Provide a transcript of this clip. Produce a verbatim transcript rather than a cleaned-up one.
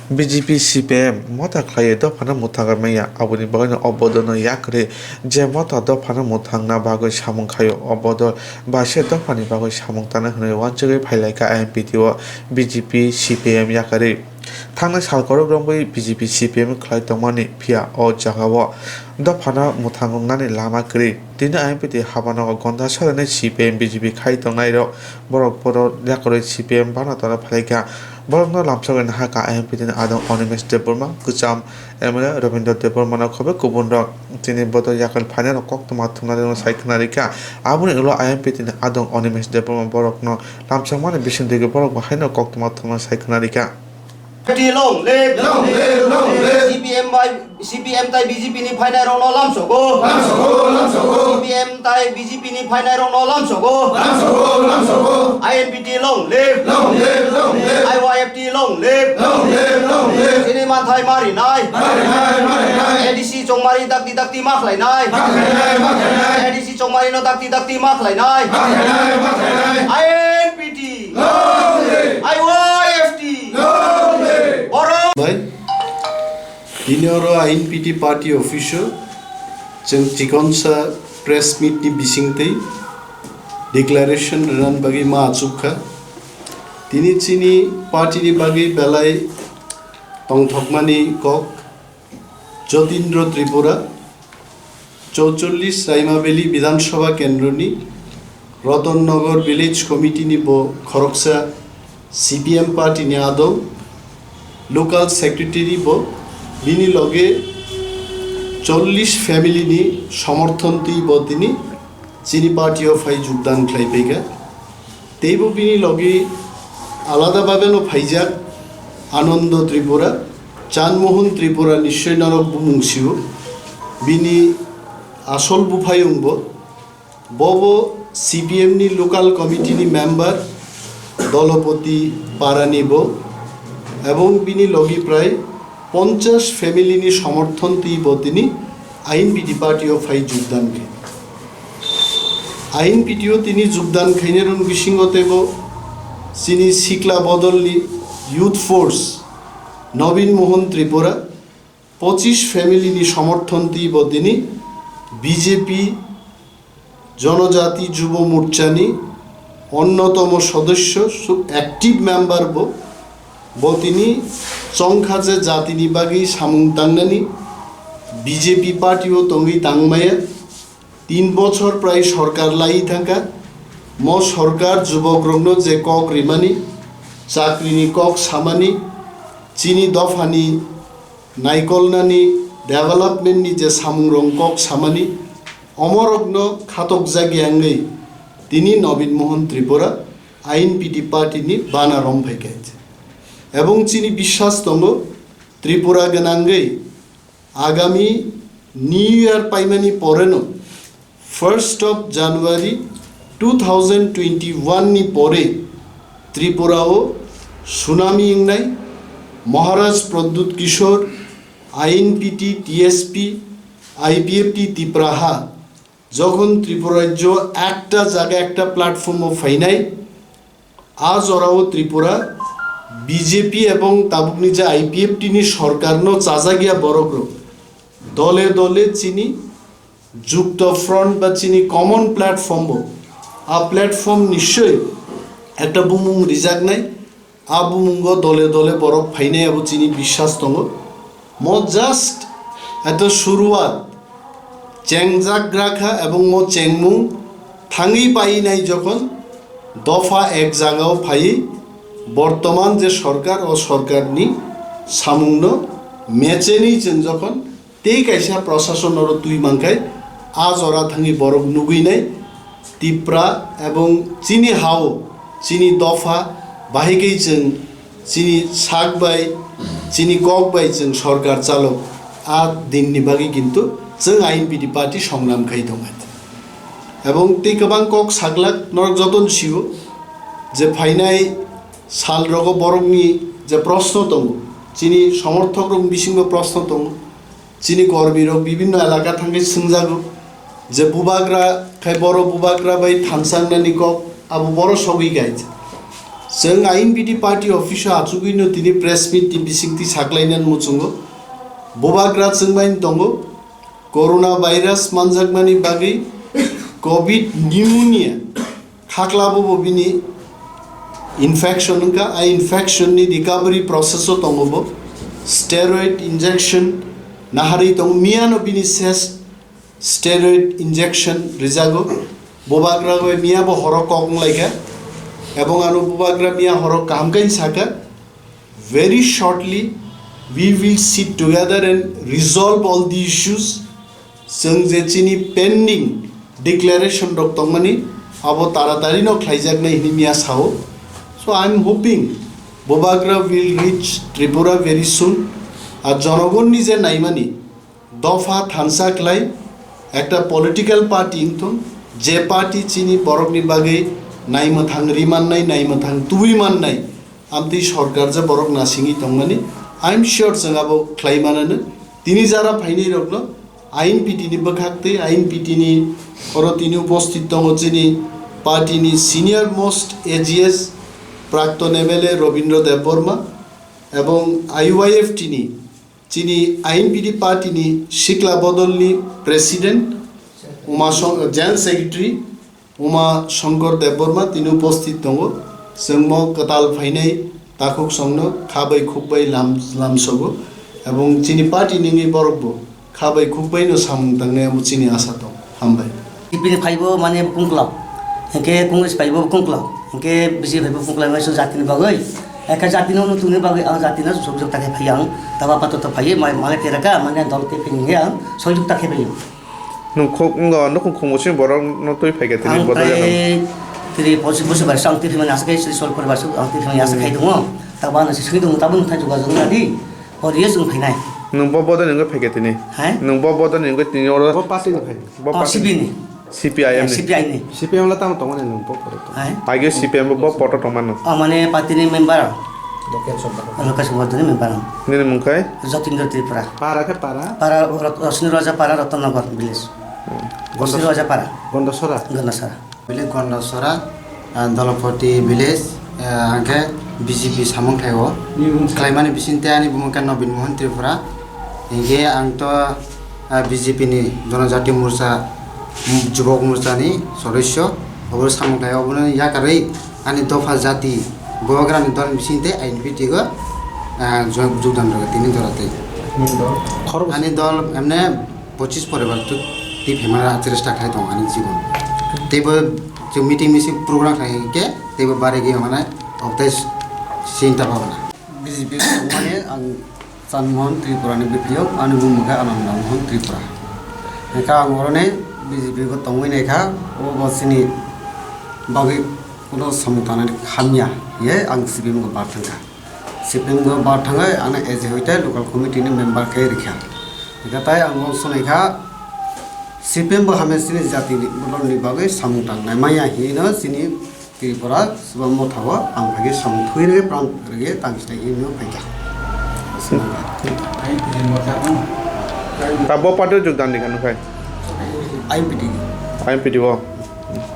B J P C P I M motha khlaiwi dophano mwthangwi manya, aboni bagwino o bodolno yakarwi je motha dophano mwthangna bagwi samung khaio, o bodol bai se dophani bagwi samung tangnai hwnwi uansugwi phailaikha I M P T o B J P C P I M yakarwi. Thangnai sal kwrwk romwi B J P C P I M khlai tongmani, phiya o jagao dophano mwthang wngnani lama kwrwi. Tini I M P T habanogo gonda soraini C P I M B J P khai tongnairok borok bono yakarwi C P I M bana tongna phailaikha. Borokno lamsogwi nahakha I M P T ni adong Animesh Debbarma, kwcham M L A Rabindra Debbarma no khobe kubunrok. Tini bodo yakarwi phainairok koktwma thumnarokno sai khwnarikha. Aboni ulo I M P T ni adong Animesh Debbarma borokno lamsokmani bisingtwi borok bo haino koktwma thumna sai khwnarikha. Party long live! Long live, long live! C P M bai, C P M tai B J P ni phainairokno lamsogo. Lamsogo, lamsogo! C P M tai B J P ni phainairokno lamsogo. Lamsogo, lamsogo! I N P T long live! Long live, long live! I Y F T long live! Long live, long live! Chini manthai marinai. Marinai, marinai! A D C chongmari dakti dakti ma khlainai. Ma khlainai, ma khlainai! A D C chongmari no dakti dakti ma khlainai. Ma khlainai, ma khlainai! I N P T! Long live! I Y F T! Long live! Oro Bai, tini oro I N P T party office o chwng chikonsa press meet ni bisingtwi declaration rwna bagwi ma achukha. Tini chini party ni bagwi belai tongthokmani kok Jotindra Tripura, chouchollish Raima Valley Bidhan Sabha Kendroni Ratan Nagar Village Committee ni bo khoroksa, C P M party ni adong, local secretary bo, bini loge chollish family ni somorthon twi bo tini chini party o phai jogdan khlai phaikha. Teibo bini logi alada babeno phaijak Anando Tripura, Chanmohon Tripura, nischoi norok bumung sio. Bini asol buphayungbo, bobo C P M ni local committee ni member, Dolopoti parani bo, ebong bini logi prai ponchash family ni somorthon twi bo tini I N P T party o phai jogdan khe. I N P T o tini jogdan khainai rokni bisingo teibo chini sikla bodolni youth force Nobin Mohan Tripura, pochish family ni somorthon twi bo tini B J P Jonojati Jubo Morchani onnotomo sodosyo, su-, active member bo, bo tini chongkha je jatini bagwi samung tangnani B J P party o tongwi tangmaya. Tin bochor prai sorkar lai thangkha. Mo sorkar jubokrokno je kok rimani, chakrini kok samani, chini dophani naikolnani, development ni je samungrok kok samani, omorokno khatokjak yangwi tini Nobin Mohan Tripura I N P T party ni bana rom phai kha. Ebong chini biswas tongo, Tripura gwnangwi agami New Year paimani poreno, first of January two thousand twenty-one ni pore Tripura o tsunami wngnai, Maharaj Pradyut Kishore, I N P T, T S P, I P F T Tipraha, jokhon Tripura rajyo ekta jaga ekta platform o phainai, a jorao Tripura B J P ebong tabukni je I P F T ni sorkarno chajakya borokrok dole dole chini Jukto Front ba chini common platform bo, a platform nischoi ekta bumung rijaknai, a bumungo dole dole borok phainai abo chini biswas tongo. Mo just eto suruat, chengjak gra kha ebong mo chengmung thangwi painai jokhon dopha ek jagao phaiwi bortoman je sorkar, o sorkarni samungno mecheni chwng jokhon tei kaisa prosason oro twi mankhai, a jora thangwi borok nugwi nai Tipra ebong chini hao, chini dopha, bahai khe chwng chini sak bai, chini kok bai chwng sorkar chalok, a dinni bagwi kintu chwng I N P T party songram khai tongkha. Ebong tei kwbang kok saglak norok jotono sio je phainai sal rogo borokni je proshno tongo, chini somorthok rokni bisingo proshno tongo, chini kormi rok bibinno elaka thangwi swngjago je bubagra khai boro bubagra bai thansangnani kok abo boro sogwi kaisa. Chwng I N P T party office o achugwino tini press meet ni bisingtwi saklainani muchungo. Bubagra chwngmaini tongo, corona virus manjakmani bagwi covid pneumonia khaklabo bo bini infection wngkha, a infection ni recovery process o tongo bo. Steroid injection naharwi tongo, miyano bini ses steroid injection rijago. Bubagra bai miya bo horo kok wnglaikha, ebong ano bubagra miya horo kaham khe sakha, "Very shortly we will sit together and resolve all the issues." Chwng je chini pending declaration rok tongmani abo taratari no khlaijaknai hwnwi miya sao. So I am hoping bubagra will reach Tripura very soon. Ar jonogonni je naimani dopha thansa khlai, ekta political party wngthung, je party chini borokni bagwi naimwthang rimannai, naimwthang tubui mannai, amtwi sorkar je borok nasingwi tongmani, I am sure chwng abo khlai manano. Tini jara phainai rokno I N P T ni bwkhaktwi, I N P T ni oro tini upasthit tongo chini party ni senior most A G S, Prakton M L A Robindra Debbarma, ebong I Y F T ni chini I N P T party ni sikla bodol ni president, Uma Song-, General Secretary Uma Shankar Debbarma tini upasthit tongo. Chwng mo kwtal phainai takhuk songno kha bai khuk bai lam-, lamsogo, ebong chini party ni wngwi borok bo kha bai khuk bai no samung tangnai amo chini asa tong. Hambai. T P ni phaibo mane kungklao, hingke Congress phaibo kungklao, hingke B J P phaibo kungklao, mane jatini bagwi, eka jatino no tuni bagwi ang jatino sujok ta khe phai ang, taba pato to phai, mane teraka, mane dol te phai ang sujok ta khe phai. Nwng khuk, nwng, nwng khuk musing borok no twi phai khe tini ang bodol tei tini posi posi bar sang twi phai mane aswk khe sol poribar ang twi phai mane aswk khai tongo, taba no sisui tongo, tabo no thai jogajog nadi. Hor yes wng phainai. Nwng bo bodol ni wngwi phaikha tini? Hai? Nwng bo bodol ni wngwi tini oro Bo party ni phai. Bo Oh, party C P I ni. C P I M ni. C P I ni. C P M la tamo tongmani nwng bo pore to. Hai? Aigwi C P M bo poto tongmano. Oh, mane party ni member. Local Sabha ni member. Nini mung khai? Jatindra Tripura. Para khe para? Para Rot-, Rosni Roja Para Ratan Nagar village. Hmm. Rosni Roja Para. Gondasora. Gondasora. Village Gondasora, ah, Dolopati village, ah, hingke B J P samung khlai o. Ni bumung khlaimani bising tei ani bumung khe Nobin Mohan Tripura. Hingke ang to, ah, B J P ni Jonojati Morcha, mm, Jubok Morcha ni sodosyo. Obo samung khlai o, obono yakarwi ani dopha jati Bubagra ni dol bising tei I N P T o, ah, jog-, jogdan rwgwi tini jora tei. Ani dol emne pochis poribar tu twi phaimani chesta khlai tongo ani jibon. Teibo chwng meeting misi program khlai khe teibo bari gwi mane obtai sinta bhabna. B J P mane ang Chan Mohan Tripura ni B P O, ani bumung khe Ananda Mohan Tripura. Hingkhe ang oroni B J P bo tongwi naikha, obo chini bagwi kuno samung tangnani hamya hiye ang C P M go bar thangkha. C P M go bar thangwi ano A J hoite local committee ni member khe rikha. Rikha tai ang uansuknai kha, C P M bo hamya chini jati ni bodol ni bagwi samung tangnai maya hinwi no chini Tripura Subha Motha o ang phai khe samung thwi rwgwi pran rwgwi tang sinai hinwi no phaikha. Ta bo party o jogdan rikha nung khai? I N P T. I N P T o.